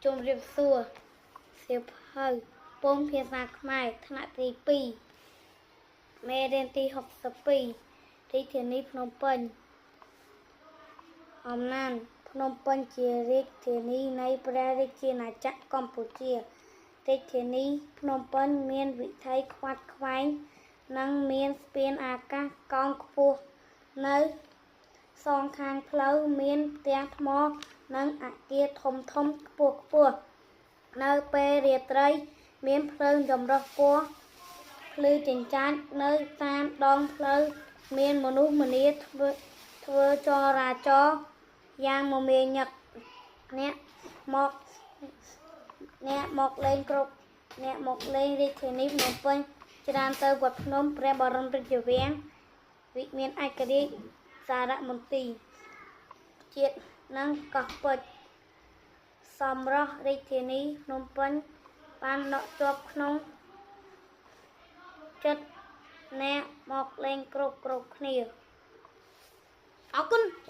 ជំរាបសួរសៀវភៅពងភាសាខ្មែរថ្នាក់ទី2មេរៀនទី62រាជធានីភ្នំពេញអំណានភ្នំពេញជារាជធានីនៃព្រះរាជាណាចក្រកម្ពុជារាជធានីភ្នំពេញមានវិថីខ្វាត់ខ្វែងនិងមានស្ពានអាកាសកោងខ្ពស់នៅសងខាងផ្លូវមានផ្ទះថ្មនិងអគារធំធំខ្ពស់ខ្ពស់នៅពេលរាត្រីមានភ្លើងចម្រុះពណ៌ភ្លឺចិញ្ចាចនៅតាមដងផ្លូវមានមនុស្សម្នាធ្វើធ្វើចរាចរយ៉ាងមមាញឹកអ្នកមកអ្នកមកលេងគ្រប់អ្នកមកលេងរាជធានីភ្នំពេញច្រើនទៅវត្តភ្នំព្រះបរមរាជវាំងវិមានឯករាជ្យសារមន្ទីរជាតិនិងកោះពេជ្រសម្រស់រាជធានីភ្នំពេញបានដក់ជាប់ក្នុងចិត្តអ្នកមកលេងគ្រប់គ្រប់គ្នាអរគុណ។